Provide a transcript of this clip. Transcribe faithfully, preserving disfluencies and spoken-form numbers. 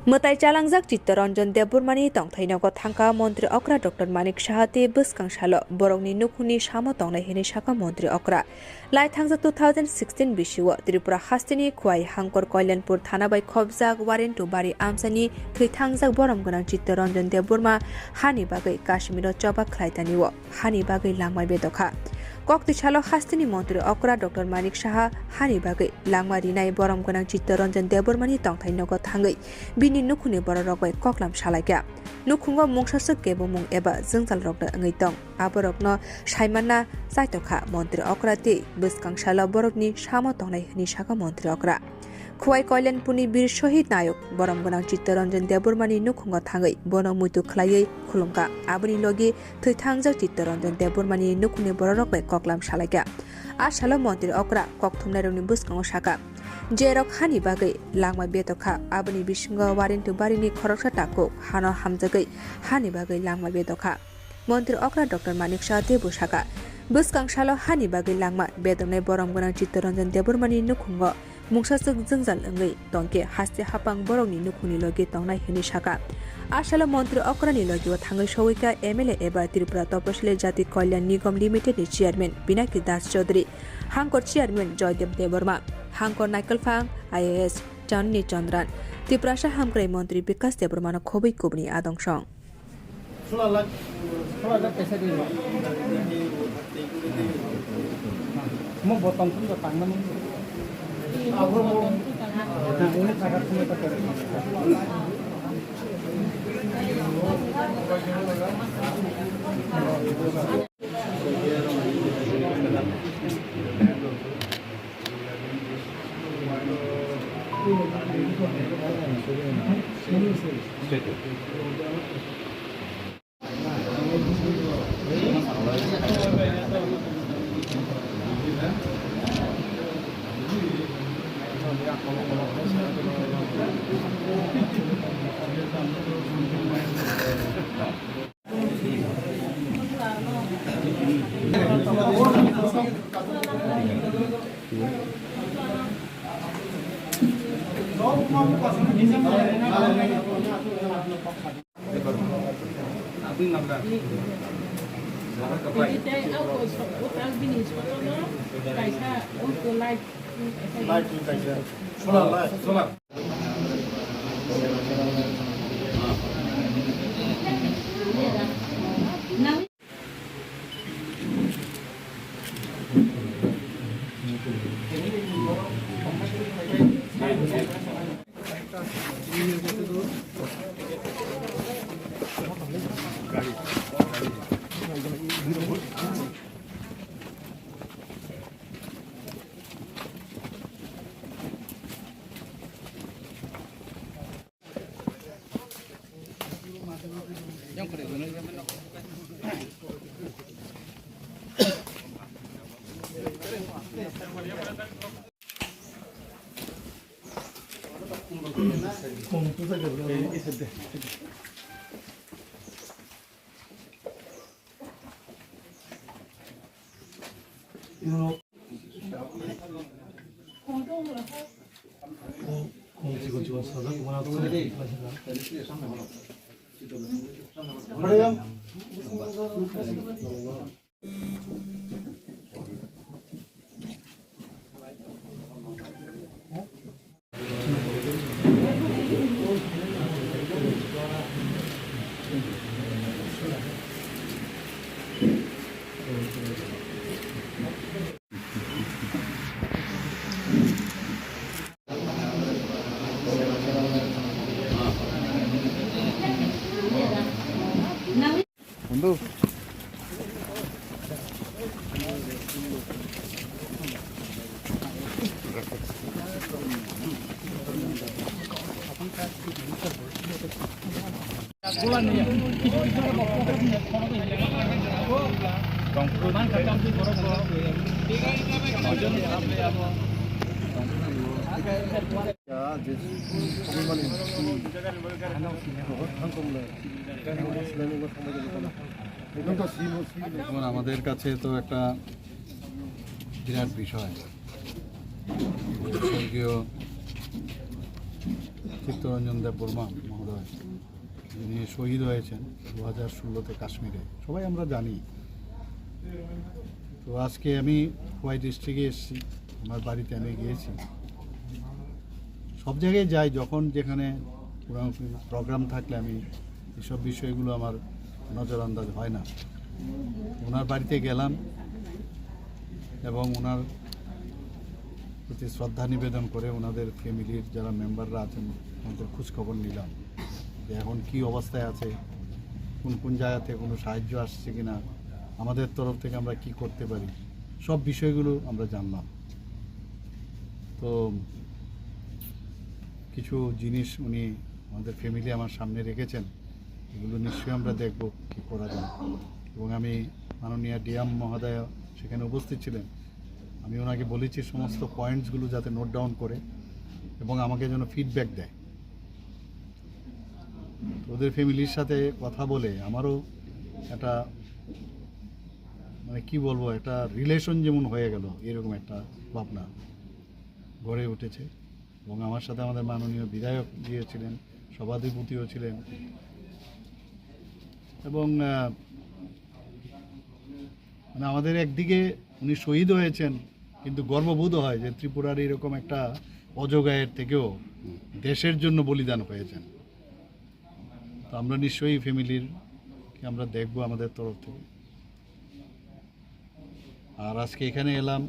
Mwtai chalangjak Chittaranjan Debbarmani tongthai nogo thangkha Montri okra Doctor Manik Saha tei bwskang salo borokni nukhungni samo tongnai hwnwi sakha Montri okra. Lai thangjak two thousand sixteen bisio Tripura hasteni Khowai Hangkor Kalyanpur thana bai khopjak Warentubari amchaini thwi thangjak borom gwnang Chittaranjan Debbarma hani bagwi Kashmiro choba khlai tanio. Hani bagwi langma bedokha. Koktwi salo hasteni montri okra Doctor Manik Saha hani bagwi langma rinai borom gwnang Chittaranjan Debbarmani tongthai nogo thangwi bini nukhungni bororok bai koklam salaikha. Nukhungo mungsaswk kebomung eba jwngjalrokno wngwi tong. Aborokno saimanna chaitokha montri okra tei bwskang salo borokni samo tongnai hwnwi sakha montri okra. Khowai Kalyanpurni Bir Shohid Nayok borom gwnang Chittaranjan Debbarmani nukhungo thangwi bono muitu khlaiwi khulumkha. Aboni logi thwi thangjak Chittaranjan Debbarmani nukhungni bororok bai koklam salaikha. A salo montri okra kok thumnairokni bwskango sakha, je rok hani bagwi langma bedokha, aboni bisingo Warentubari ni khoroksa takhuk hano hamjagwi hani bagwi langma bedokha. Montri okra Doctor Manik Saha teibo sakha, bwskang salo hani bagwi langma bedoknai borom gwnang Chittaranjan Debbarmani nukhungo mungsaswk jwngjal wngwi tongkhe haste hapang borokni nukhungni logi tongnai hwnwi sakha. A salo montri okrani logio thangwi sogwikha M L A eba Tripura Tapasili Jati Kalyan Nigam Limited ni chairman Pinaki Das Chaudhary, Hangkor chairman Joydev Debbarma, Hangkor Naikolphang I A S Chandni Chandran, Tiprasa Hamkrai Montri Bikas Debbarmano khobwi kubuni adong song. Mo botong pun tangna mo. Bondhu. এখন আমাদের কাছে তো একটা বিরাট বিষয়, স্বর্গীয় চিত্তরঞ্জন দেব বর্মা মহোদয়, যিনি শহীদ হয়েছেন দু হাজার ষোলোতে কাশ্মীরে, সবাই আমরা জানি। তো আজকে আমি খোয়াই ডিস্ট্রিক্টে এসেছি, ওনার বাড়িতে আমি গিয়েছি। সব জায়গায় যাই, যখন যেখানে কোনো প্রোগ্রাম থাকলে আমি এইসব বিষয়গুলো আমার নজরআন্দাজ হয় না। ওনার বাড়িতে গেলাম এবং ওনার প্রতি শ্রদ্ধা নিবেদন করে ওনাদের ফ্যামিলির যারা মেম্বাররা আছেন, ওনাদের খোঁজখবর নিলাম যে এখন কি অবস্থায় আছে, কোন কোন জায়গা থেকে কোনো সাহায্য আসছে কিনা, আমাদের তরফ থেকে আমরা কি করতে পারি, সব বিষয়গুলো আমরা জানলাম। তো কিছু জিনিস উনি আমাদের ফ্যামিলি আমার সামনে রেখেছেন, এগুলো নিশ্চয়ই আমরা দেখব কি করা যায়। এবং আমি মাননীয় ডিএম মহোদয় সেখানে উপস্থিত ছিলেন, আমি ওনাকে বলেছি সমস্ত পয়েন্টসগুলো যাতে নোট ডাউন করে এবং আমাকে যেন ফিডব্যাক দেয়। তো ওদের ফ্যামিলির সাথে কথা বলে আমারও একটা, মানে কি বলবো, একটা রিলেশন যেমন হয়ে গেল, এরকম একটা ভাবনা গড়ে উঠেছে। এবং আমার সাথে আমাদের মাননীয় বিধায়ক গিয়েছিলেন, সভাধিপতিও ছিলেন। এবং আহ, মানে আমাদের একদিকে উনি শহীদ হয়েছেন, কিন্তু গর্ববোধ হয় যে ত্রিপুরার এরকম একটা অজগায়ের থেকেও দেশের জন্য বলিদান হয়েছেন। তো আমরা নিশ্চয়ই ফ্যামিলির আমরা দেখবো আমাদের তরফ থেকে। আর আজকে এখানে এলাম।